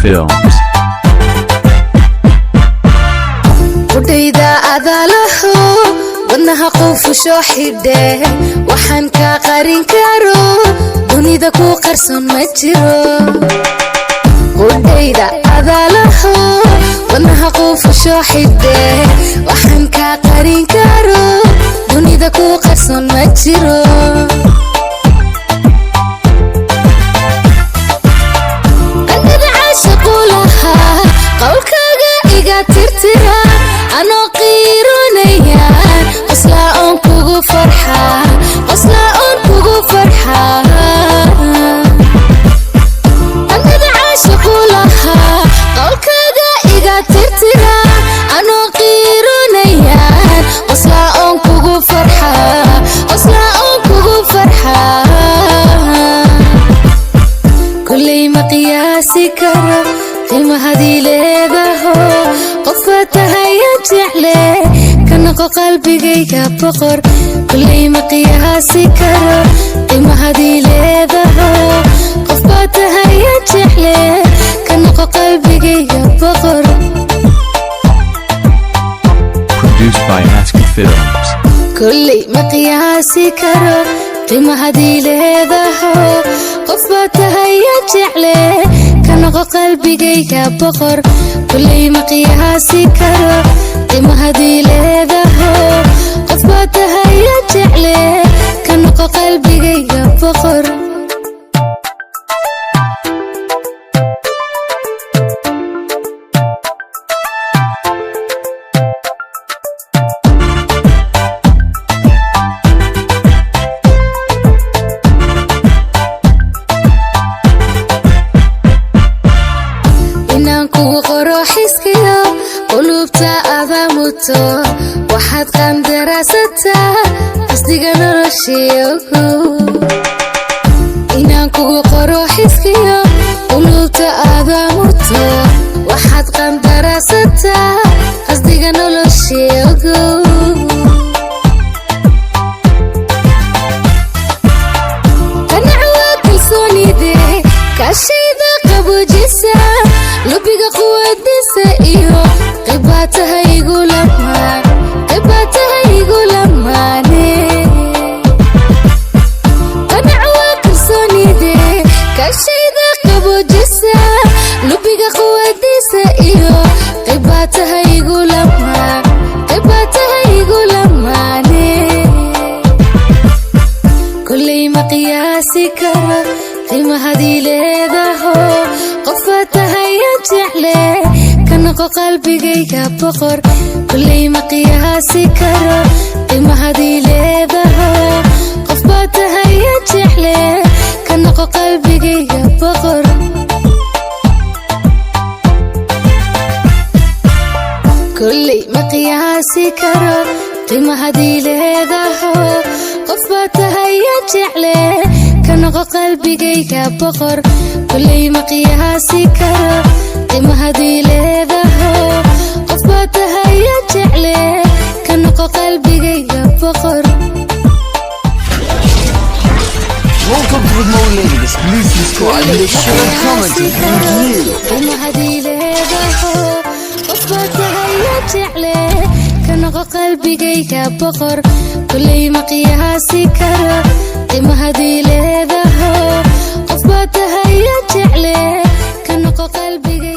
Films. Qudhayda adaalaho, wadnaha quufusho xidhe. Waxaan kaa qarin karo dunida ku qarsoon ma jiro. Qudhayda adaalaho, wadnaha quufusho xidhe. Waxaan kaa qarin karo dunida ku qarsoon ma jiro. Qandhada caashaqu lahaa, qowlkaaga iga tirtira. Anoo qiironayaan qoslaa oon kugu farxaa, qoslaa oon kugu farxaa. Qandhada caashaqu lahaa, qowlkaaga iga tirtira. Anoo qiironayaan qoslaa oon kugu farxaa, qoslaa oon kugu farxaa. Kulley ma qiyaasi karo qiimahadii leedaho. Qofba tahayaan jecle, ka noqo qalbigayga boqor. Kulley ma qiyaasi karo qiimahadii leedaho. Qofba tahayaan jecle, ka noqo qalbigayga boqor. Produced by Aska Films. Kulley ma qiyaasi karo qiimahadii leedaho. Qofba tahayaan jecle, ka noqo qalbigayga boqor. Kulley ma qiyaasi karo qiimahadii leedaho. Qofba tahayaan jecle, ka noqo qalbigayga boqor. Inaan kugu qoro xiskiyo qulubta adaa muto. Waxaad qandaraasataa qasdiga noloshiyogu. Inaan kugu qoro xiskiyo qulubta adaa muto. Waxaad qandaraasataa qasdiga noloshiyogu. Qanac waa kalsoonide, kaashayda qaboojisa, lubiga quwadisa iyo qibaataha igu lamaan, qibaataha igu lamaane. Qanac waa kalsoonide, kaashayda qaboojisa, lubiga quwadisa iyo qibaataha igu lamaan, qibaataha igu lamaane. Kulley ma qiyaasi karo qiimahadii leedaho. Qofba tahayaan jecle, ka noqo qalbigayga boqor. Kulley ma qiyaasi karo qiimahadii leedaho. Qofba tahayaan jecle, ka noqo qalbigayga boqor. Kulley ma qiyaasi karo qiimahadii leedaho. Qofba tahayaan jecle, ka noqo qalbigayga boqor. Kulley ma qiyaasi karo qiimahadii leedaho. Qofba tahayaan jecle, ka noqo qalbigayga boqor. Welcome to more ladies. Please subscribe, like, share, and comment. Thank you. Qiimahadii leedaho. Qofba tahayaan jecle, ka noqo qalbigayga boqor. Kulley ma qiyaasi karo qiimahadii leedaho. Qofba tahayaan jecle, ka noqo qalbigayga.